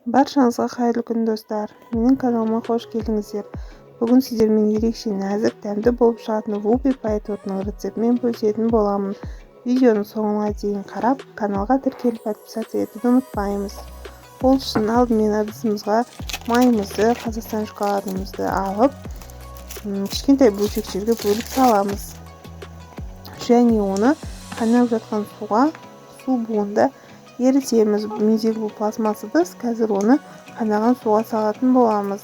Баршаңызға қайырлы күн, достар! Менің каналыма қош келдіңіздер. Бүгін сіздермен ерекше нәзік, дәмді болып шығатын вупи пай тортының рецептімен бөлісетін боламын. Видеоның соңына дейін қарап, каналға тіркеліп, подписаться етуді ұмытпаймыз. Ол үшін алдымен ыдысымызға майымызды, Қазақстан шоколадымызды алып, кішкентай бөлшектерге бөліп саламыз. Және оны қайнап жатқан суға, су буында ерітеміз. Мендегі бұл пластмасс ыдыс, қазір оны қайнаған суға салатын боламыз.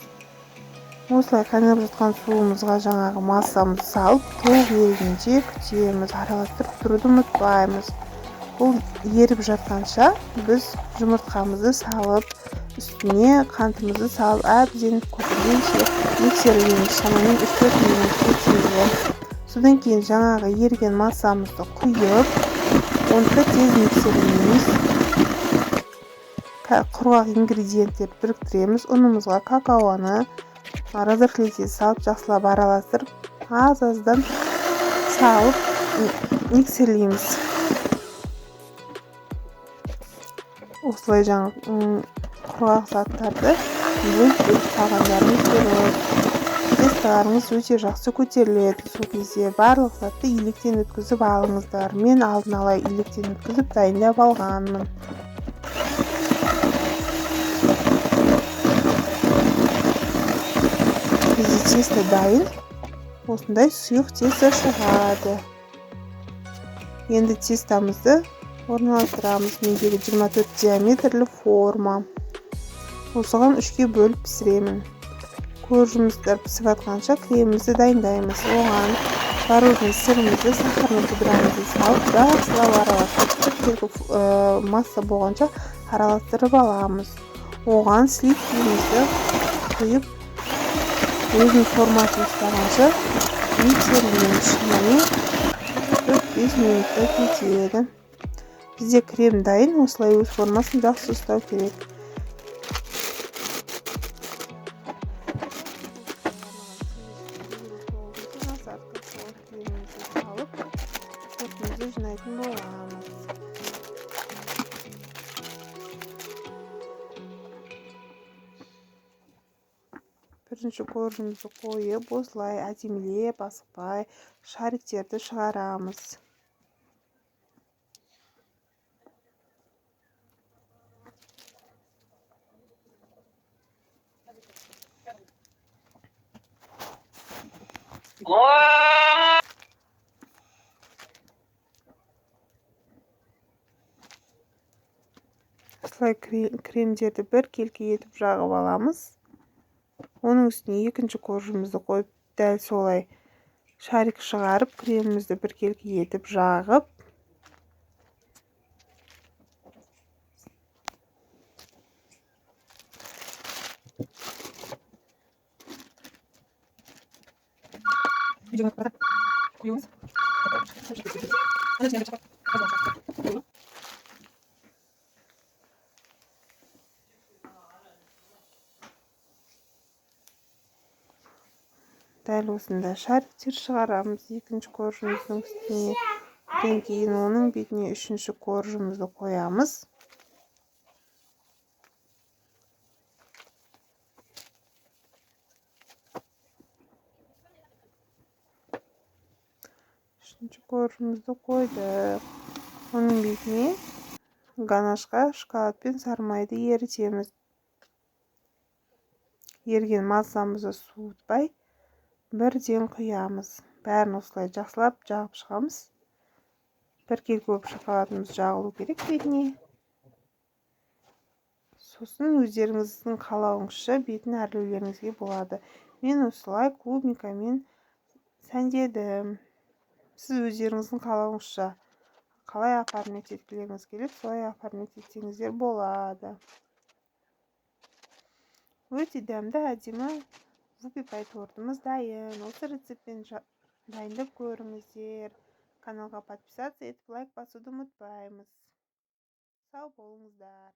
Осылай қайнап жатқан суымызға жаңағы массамызды салып, толық ерігенше күтеміз. Араластырып тұруды ұмытпаймыз. Бұл еріп жатқанша біз жұмыртқамызды салып, үстіне қантымызды салып, әбден көпіргенше миксерлейміз. Шамамен 3-4 минут кетеді. Содан кейін жаңағы еріген массамызды құйып, оны да тез миксерлейміз. Құрғақ ингредиенттерді біріктіреміз. Ұнымызға какаоны, разрыхлитель салып, жақсылап араластырып, аз-аздан салып миксерлейміз. Осылай жаңа құрғақ заттарды бөліп-бөліп салғандарыңыз дұрыс. Тестоларыңыз өте жақсы көтеріледі. Сол кезде барлық затты електен өткізіп алыңыздар. Мен алдын ала електен өткізіп дайындап алғанмын. Бізде тесто дайын. Осындай сұйық тесто шығады. Енді тестомызды орналастырамыз. Мендегі 24 диаметрлі форма. Осыған 3-ке бөліп пісіремін. Коржымызды пісіп жатқанша кремімізді дайындаймыз. Оған творожный сырымызды, сахарный пудрамызды салып, жақсылап араластырып, біркелкі масса болғанша араластырып аламыз. Оған сливкімізді құйып, өзінің формасын ұстағанша миксерлейміз. Шамамен 4-5 минутта кетеді. Бізде крем дайын, осылай өз формасын жақсы ұстау керек. Кремімізді салып, тортымызды жинайтын боламыз. Бірінші коржымызды қойып, осылай әдемілеп, асықпай шариктерді шығарамыз. Осылай кремдерді біркелкі етіп жағып аламыз. Оның үстіне екінші коржымызды қойып, дәл солай шарик шығарып, кремімізді біркелкі етіп жағып, дәл осындай шариктер шығарамыз екінші коржымыздың үстіне. Одан кейін оның бетіне үшінші коржымызды қоямыз. Үшінші коржымызды қойдық. Оның бетіне ганашқа шоколад пен сары майды ерітеміз. Еріген массамызды суытпай бірден құямыз. Бәрін осылай жақсылап жағып шығамыз. Біркелкі болып шоколадымыз жағылу керек бетіне. Сосын өздеріңіздің қалауыңызша бетін әрлеулеріңізге болады. Мен осылай клубникамен сәндедім. Сіз өздеріңіздің қалауыңызша қалай оформить еткілеріңіз келеді, солай оформить етсеңіздер болады. Өте дәмді, әдемі вупи пай тортымыз дайын. Осы рецептпен дайындап көріңіздер. Каналға подписаться етіп, лайк басуды ұмытпаймыз. Сау болыңыздар.